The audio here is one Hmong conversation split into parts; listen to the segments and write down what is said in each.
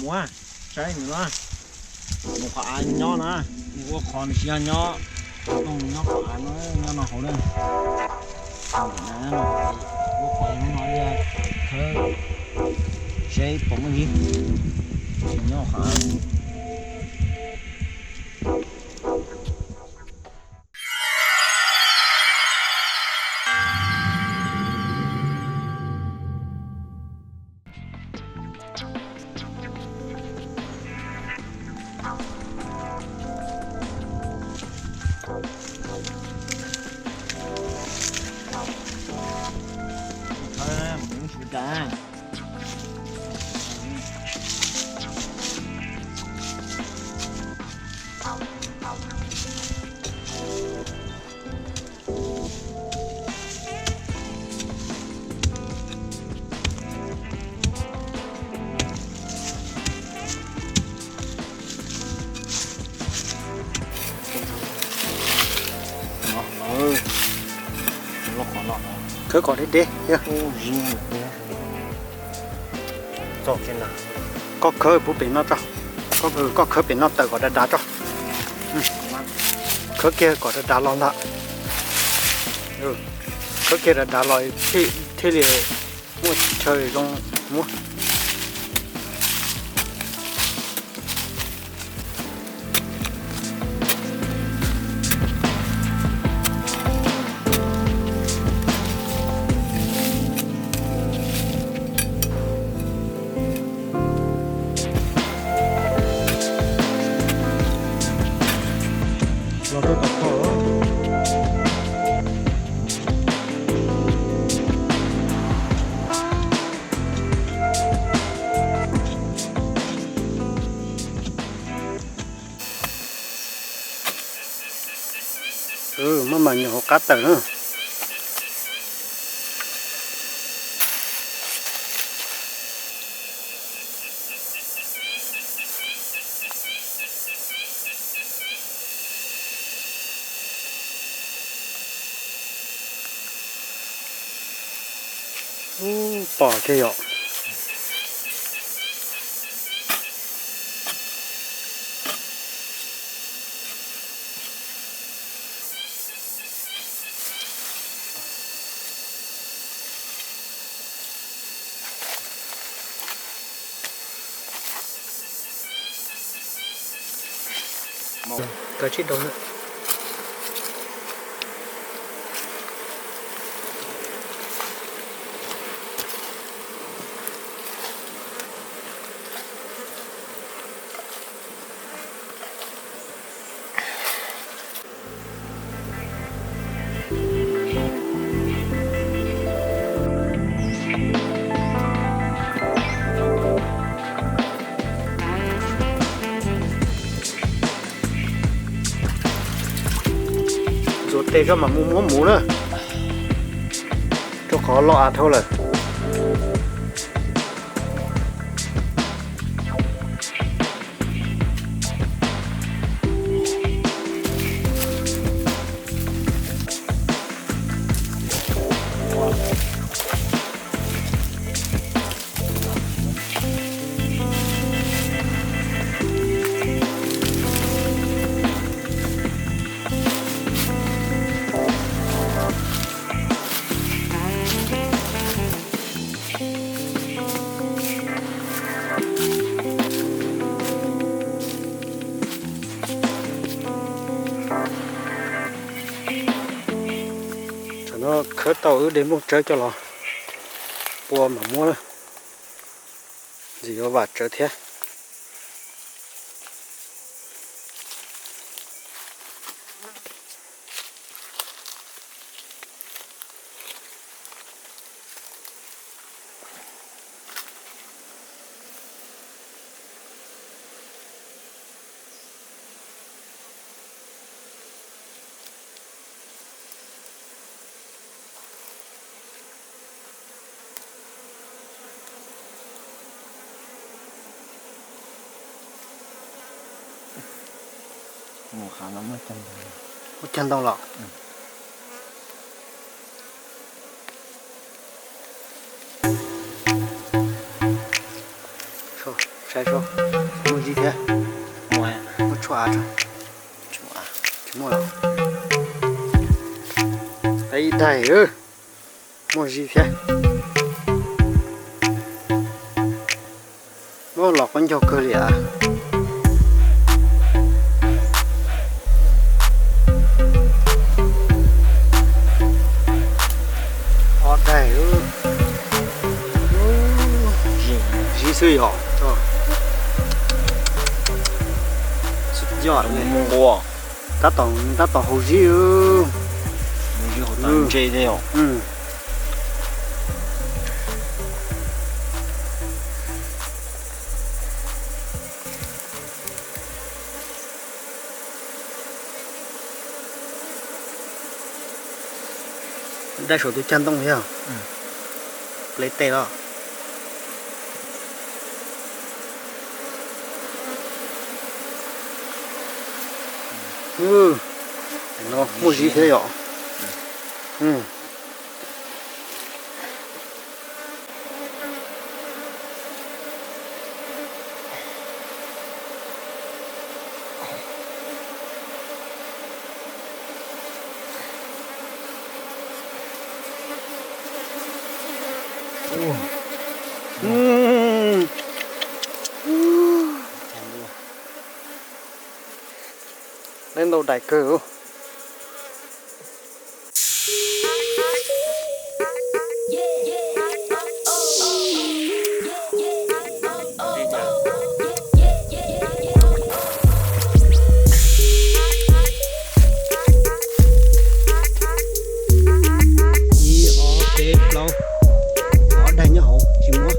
Mus, saib nws na. Mus qhov av nyob na. Mus ua qhov nws tsis yog nyob, nws nyob qhov av no, nyob no hauv na. Ua qhov no li, khawb seb puas muaj ib nyob qhov av. Khawb kom deb deb. Koj khawb pub pem no tso. Koj khawb pem no tawm kom dav dav tso. Khawb kiag kom dav dav los ntag. Khawb kiag dav dav los thiaj li muaj chaw zoo muab. Los rau tom kho. Muab mas nyuam hauv qab tawm na. Ub, pom kiag yom. Kav tsij rau na. Ntxuav tes tso mam mus muab mus na, rau qhov lo av dhau lawm. Thaum no khawb tau wb de nplooj tsawb coj los pua mam muab, ntxim yuav vam tsawv thiab. Muaj cag ntoo los? Saib seb, muaj zib thiab. Muaj, muaj tshuaj av tso. Tsis muaj los? Ib daim, muaj zib thiab. Muab los qab ncaug kawg li as. Ob daim. Zib xwb yom. Yog tab tom, tab tom haus zib. Ntse thiab yom. Dai saum tus cag ntoo thiab. Plev tes los. No muaj zib thiab yom. Neb ntau daim kawg. Ib ob peb plaub, ob daim nyob hauv tsis muab.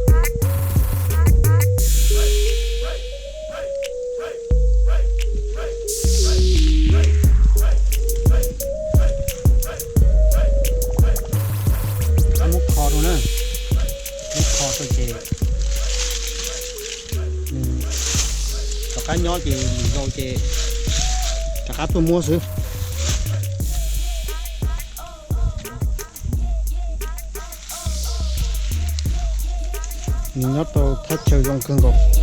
Muab kho rau na, muab kho rau ces nws rov qab nyob ces lwm zaus ces rov qab tuaj muab xwb. Nws nyob rau thaj chaw zoo kawg nkaus.